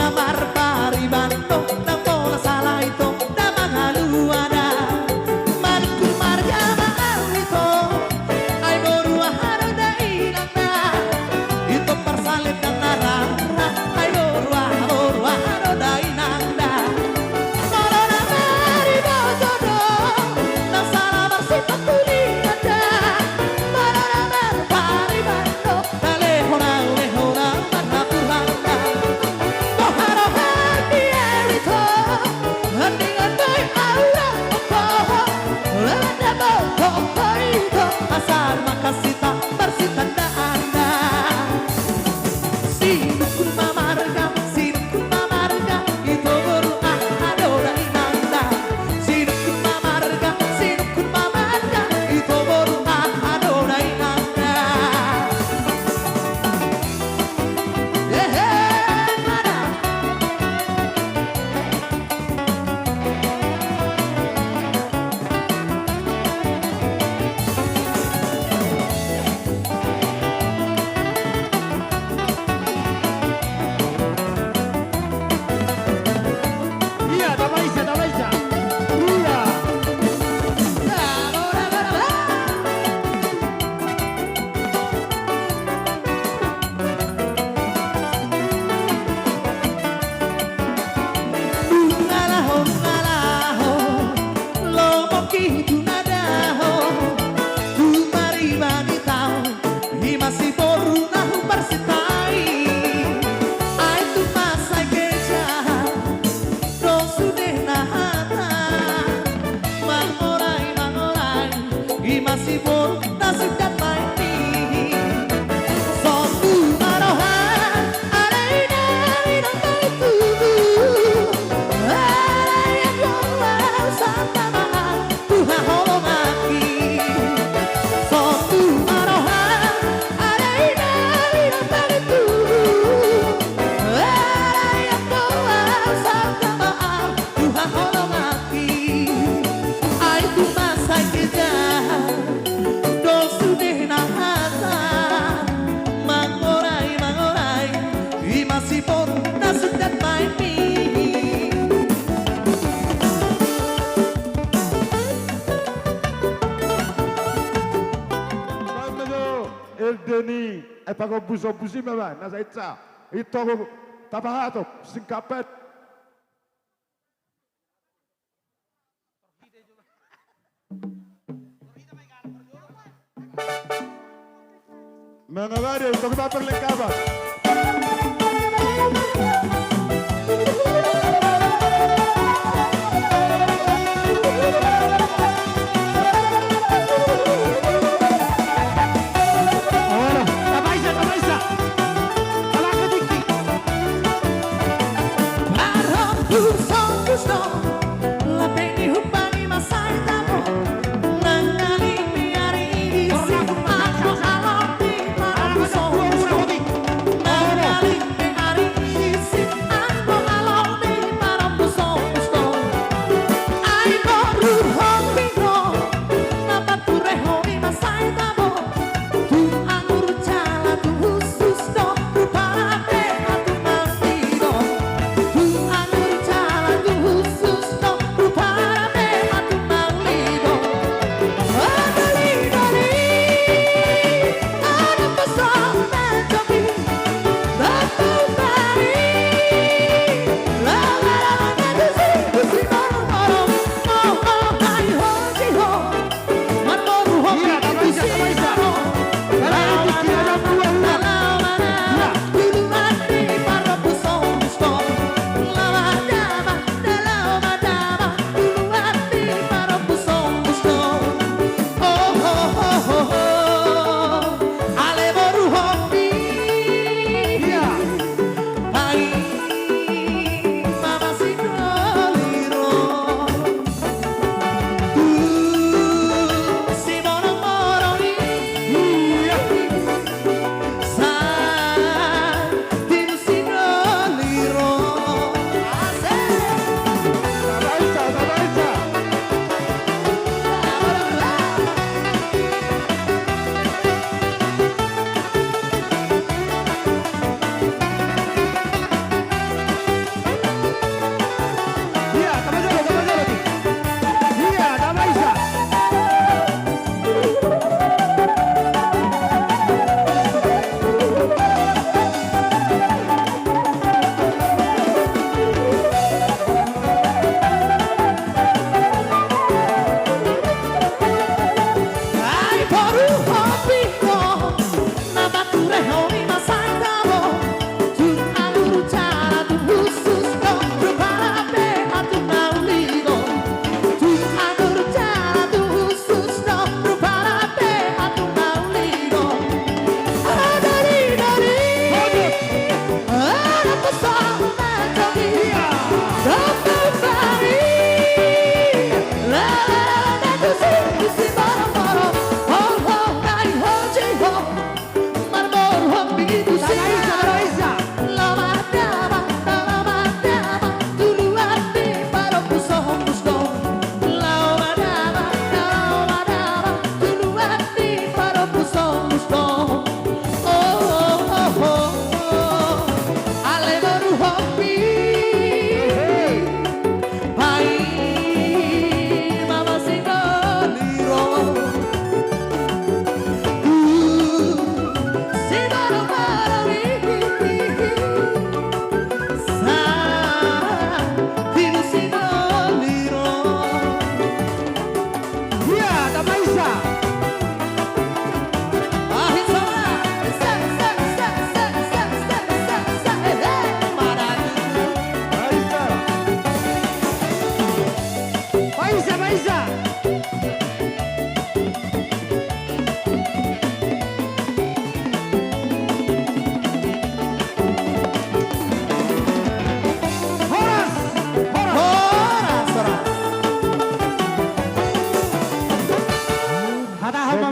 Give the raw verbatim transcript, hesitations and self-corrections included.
Marpariban do, ndang pola sala ito, ndang mangalualuan. Manungkun marga ma au ito, ai boru aha do da inangna. Ito parsalendang na rara, ai boru aha, boru aha do da inangna. Molo na maribot do, ndang sala marsipantulingan da. Molo na marpariban do, na lehon au, lehon au ma na purhangga. Boha roham di au ito, andingan do i au ra mangkohon. Lewat na mangkohon ito, asa marhasita marsitandaan da. Sinungkun ma marga, sinungkun ma marga, ito boru aha do da inangna. Sinungkun ma marga, sinungkun ma marga, ito boru aha do da inangna. Ehe, mana? Ia, tabaisa, tabaisa. Ia. Nunga laho, nunga laho, lomo ki tu na daho, tu pariban i taon, i ma siboru na huparsinta i, ai tung mansai keja, dong sude na hata, mangorai, mangorai, i ma siboru na sundat baen i. Songon tu ma roha, alai na inang baen tubu. Alai anggo au sangkap ma au tu haholonganki. Songon tu ma roha, alai na inang baen tubu. Alai anggo au sangkap ma au tu haholonganki, ai tung mansai keja, dong sude na hata, mangorai, mangorai, i ma siboru na sundat baen i. Baen ma jo, Eldeni, ai pagombus-ombus i ma ba, na sainsa, ito, tapahatop, singkapet. Mangabadi, untuk kita perlengkapan.